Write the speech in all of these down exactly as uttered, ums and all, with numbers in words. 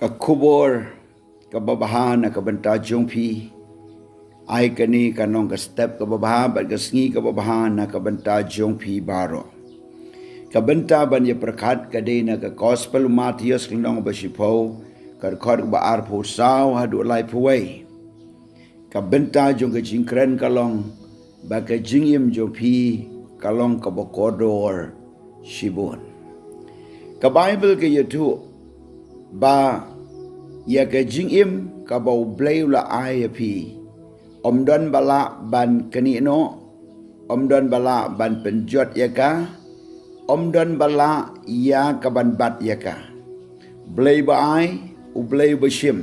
Ka khubor kaba bha na ka bynta jong phi. Ai kane ka long ka step kaba bha bad ka sngi kaba bha na ka bynta jong phi baroh. Ka bynta ban ïa pyrkhat ka dei na ka Gospel u Mathaios lynnong ba shiphew, ka dkhot kaba arphew saw haduh laiphew wei. Ka bynta jong ka jingkren ka long ba ka jingim jong phi ka long kaba kordor shibun. Ka Baibl ka ïathuh ba ïa ka jingim kaba U Blei u la ai ïa phi, ym don ba lah ban knieh noh, ym don ba lah ban pynjot ïa ka, ym don ba lah ïa ka ban bat ïa ka. Blei ba ai, U Blei ba shim.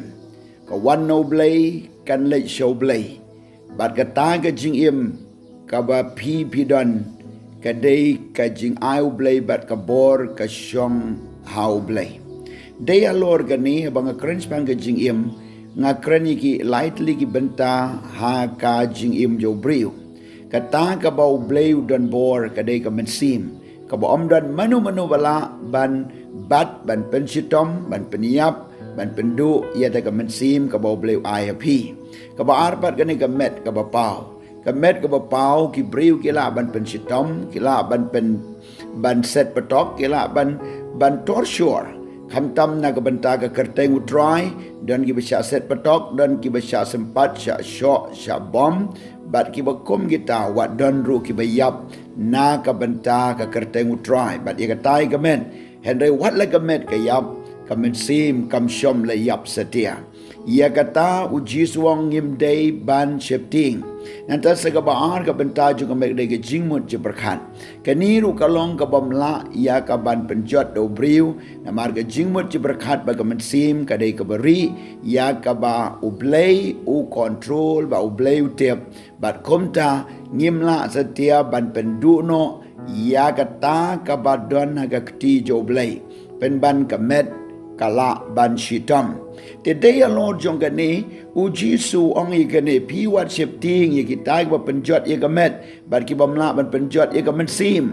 Ka wan na U Blei, kan leit sha U Blei. Bad kata ka jingim kaba phi phi don, ka dei ka jingai U Blei bad ka bor ka shong ha U Blei. Dei halor kane haba nga kren shaphang ka jingim, nga kren ïa ki lai tylli ki bynta ha ka jingim jong u briew. Kata kaba U Blei u don bor ka dei ka mynsiem, kaba ym don mano mano ba lah ban bat, ban pynshitom, ban pynïap, ban pynduh ïa da ka mynsiem kaba U Blei u ai ha phi. Kaba ar pat kane ka met kaba paw. Ka met kaba paw ki briew ki lah ban pynshitom, ki lah ban pyn ban set patok, ki lah ban ban torture. Khamtam na ka bynta ka kyrteng U Trai, don kiba shah set patok, don kiba shah sympat, shah shoh, shah bom, bad kiba kum kita, wat don ruh kiba ïap na ka bynta ka kyrteng U Trai. Bad ïa kata ïa ka met, hynrei wat la ka met ka ïap, ka mynsiem kam shym la ïap satia. Ïa kata U Jisu u ong ngim dei ban sheptieng. Nangta sa kaba ar ka bynta jong ka met ka dei ka jingmut jingpyrkhat. Kane ruh ka long ka bym lah ïa ka ban pynjot da u briew, namar ka jingmut jingpyrkhat bad ka mynsiem ka dei kaba rieh, ïa kaba U Blei u control bad U Blei u tip. Bad kumta ngim lah satia ban pynduh noh ïa kata kaba don ha ka kti jong U Blei. Pynban ka met ka lah ban shitom. Te dei halor jong kane, U Jisu u ong ïa kane, phi wat sheptieng ïa kita kiba pynjot ïa ka met, bad ki bym lah ban pynjot ïa ka mynsiem.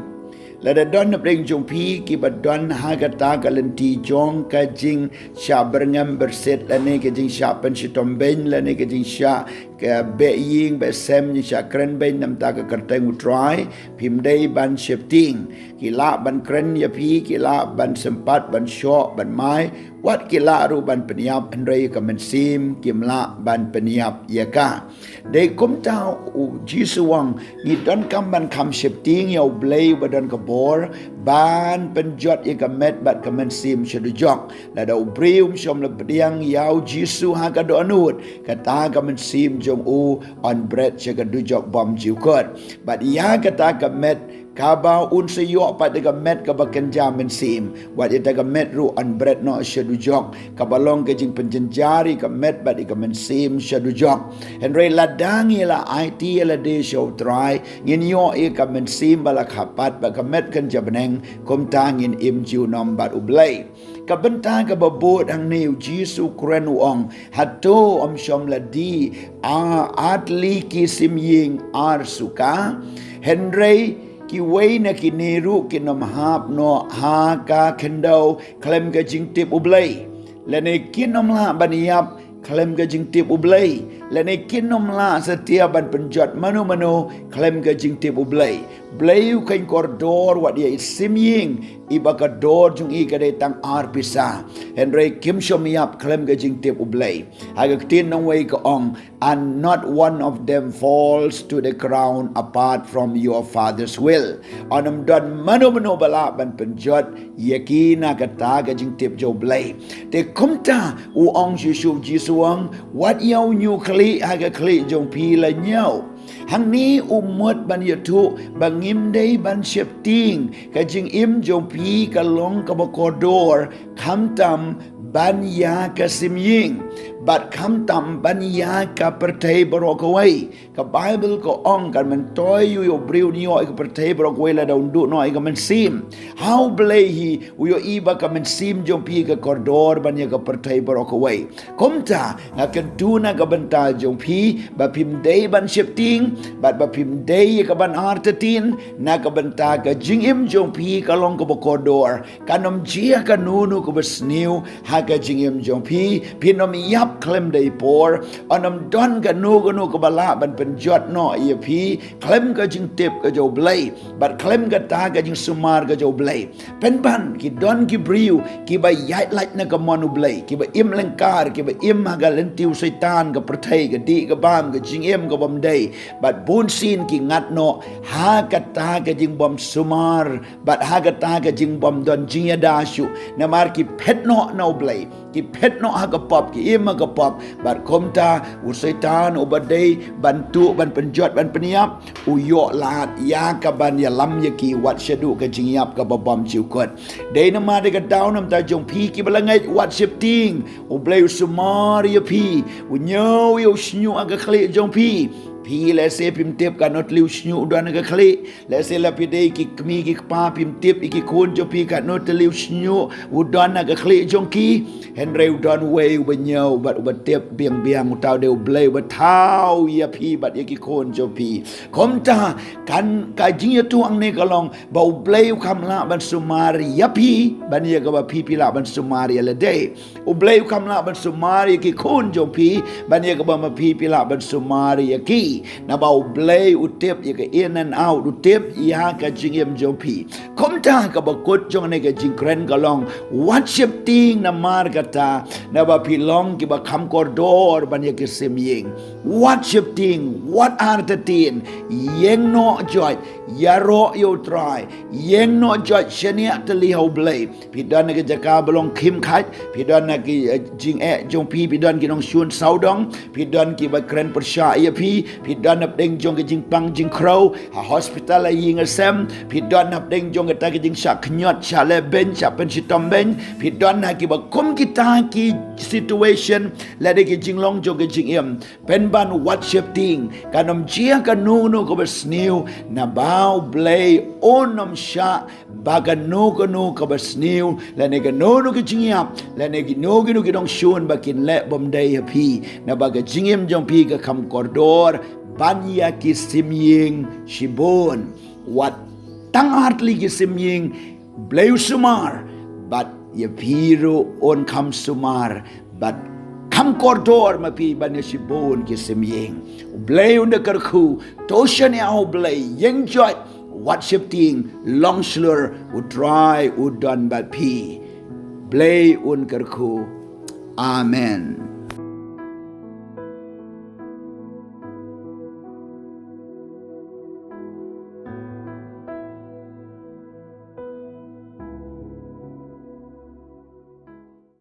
Lada don napdeng jong phi kiba don ha kata ka lynti jong ka jingshah byrngem byrsit, lane ka jingshah pynshitom beiñ, lane ka jingshah ka beh ïing beh sem, jingshah kren beiñ namar ka kyrteng U Trai, phim dei ban sheptieng. Ki lah ban kren ïa phi, ki lah ban sympat, ban shoh, ban mai, wat ki lah ruh ban pynïap, hynrei ka mynsiem kim lah ban pynïap ïa ka. Dei kumta U Jisu u ong, ngi donkam ban kham sheptieng ïa U Blei uba don ka bor ban pynjot ïa ka met bad ka mynsiem sha dujok. Lada u briew um shym la pdiang ïa U Jisu ha ka dohnud, kata ka mynsiem jong u yn bret sha ka dujok bymjukut. Bad ïa kata ka met kaba un sa ïoh pat ïa ka met kaba kynja mynsiem, wat ïa kata ka met ruh yn bret noh sha dujok, kaba long ka jingpynjynjar ïa ka met bad ïa ka mynsiem sha dujok. Hynrei lada ngi la aiti ïa lade sha U Trai, ngin ïoh ïa ka mynsiem ba la kha pat bad ka met kynja bneng, kumta ngin im junom bad U Blei. Ka bynta kaba bud hangne, U Jisu u kren u ong, hato ym shym la die ar tylli ki sim ïing ar suka? Hynrei kiwei na kine ruh kin ym hap noh ha ka khyndew khlem ka jingtip U Blei. Lane kin ym lah ban ïap khlem ka jingtip U Blei, lane kin ym lah satia ban pynjot mano mano khlem ka jingtip U Blei. Blei u kheiñ kordor wat ïa i sim ïing iba ka dor jong i ka dei tang ar pisa, hynrei kim shym ïap khlem ka jingtip U Blei. Ha ka ktien nongwei ka ong, and not one of them falls to the ground apart from your Father's will. Yn ym don mano mano ba lah ban pynjot ïa ki na kata ka jingtip jong U Blei. Te kumta u ong shuh shuh U Jisu u ong, wat ïa u ñiewkhlieh ha ka khlieh jong phi la ñiew. Hangne u mut ban ïathuh ba ngim dei ban sheptieng, ka jingim jong phi ka long kaba kordor, khamtam ban ïa ka sim ïing. bad khamtam ban ïa ka pyrthei baroh kawei. Ka Baibl ka ong kan myntoi ïa u briew un ïoh ïa ka pyrthei baroh kawei lada un duh noh ïa ka mynsiem. Ha U Blei hi, u ïohi ba ka mynsiem jong phi ka kordor ban ïa ka pyrthei baroh kawei. Kumta, nga kyntu na ka bynta jong phi, ba phim dei ban sheptieng, bad ba phim dei ïa ka ban artatien, na ka bynta ka jingim jong phi ka long kaba kordor. Kan ym jia kano kano kaba sniew ha ka jingim jong phi, phin ym ïap khlem da i por, yn ym don kano kano kaba lah ban pynjot noh ïa phi khlem ka jingtip ka jong U Blei, bad khlem kata ka jingsumar ka jong U Blei. Pynban, ki don ki briew kiba ïaid lait na ka mon U Blei, kiba im lyngkar, kiba im ha ka lynti u Soitan, ka pyrthei, ka dih ka bam, ka jingim ka bym dei, bad bunsien ki ngat noh ha kata ka jingbym sumar, bad ha kata ka jingbym don jingïada shuh, namar ki phet noh na U Blei, ki phet noh ha ka pop, ki im ha ka pop, bad kumta u Soitan uba dei ban tuh, ban pynjot, ban pynïap, u ïoh lad ïa ka ban ïalam ïa ki wat shaduh ka jingïap kaba bym jukut. Dei namar kata na ka bynta jong phi kiba la ngeit, wat sheptieng, U Blei u sumar ïa phi, u ñiew ïa u shñiuh ha ka khlieh jong phi. Phi lehse phim tip kano tylli u shñiuh u don ha ka khlieh. Lehse la phi dei ki kmie ki kpa phim tip ïa ki khun jong phi kano tylli u shñiuh u don ha ka khlieh jong ki. Hynrei u don uwei uba ñiew bad uba tip biang biang, uta u dei U Blei uba thaw ïa phi bad ïa ki khun jong phi. Kumta, kan ka jingïathuh hangne ka long ba U Blei u kham lah ban sumar ïa phi ban ïa kaba phi phi lah ban sumar ïa lade. U Blei u kham lah ban sumar ïa ki khun jong phi ban ïa kaba ma phi phi lah ban sumar ïa ki. Naba U Blei u tip ïa ka in and out, u tip ïa ka jingim jong phi. Kumta kaba kut jong kane ka jingkren ka long, wat sheptieng namar kata, naba phi long kiba kham kordor ban ïa ki sim ïing. Wat sheptieng, wat artatien, ïeng noh joit, ïaroh ïa U Trai, ïeng noh joit shaniah tylli ha U Blei. Phi don ha ka jaka ba long khim khait, phi don ha ki, eh, jingeh jong phi, phi don ki nongshun sawdong, phi don kiba kren pyrshah ïa phi, phi don hapdeng jong ka jingpang jingkhrew, ha hospital, ha ïing ha sem, phi don hapdeng jong kata ka jingshah khñiot, shah leh beiñ, shah pynshitom beiñ, phi don ha kiba kum kita ki situation, lada ki jinglong jong ka jingim. Pynban wat sheptieng, kan ym jia kano kano kaba sniew, naba U Blei un ym shah ba kano kano kaba sniew, lane kano kano ka jingïap, lane kino kino ki nongshun ba kin leh bym dei ha phi, naba ka jingim jong phi ka kham kordor ban ïa ki sim ïing shibun. Wat tang ar tylli ki sim ïing, Blei u sumar, bad ïa phi ruh un kham sumar, bad kham kordor ma phi ban ïa shibun ki sim ïing. U Blei un da kyrkhu, to shaniah ha U Blei, ïeng joit, wat sheptieng, long shlur, U Trai u don bad phi. Blei un kyrkhu. Amen.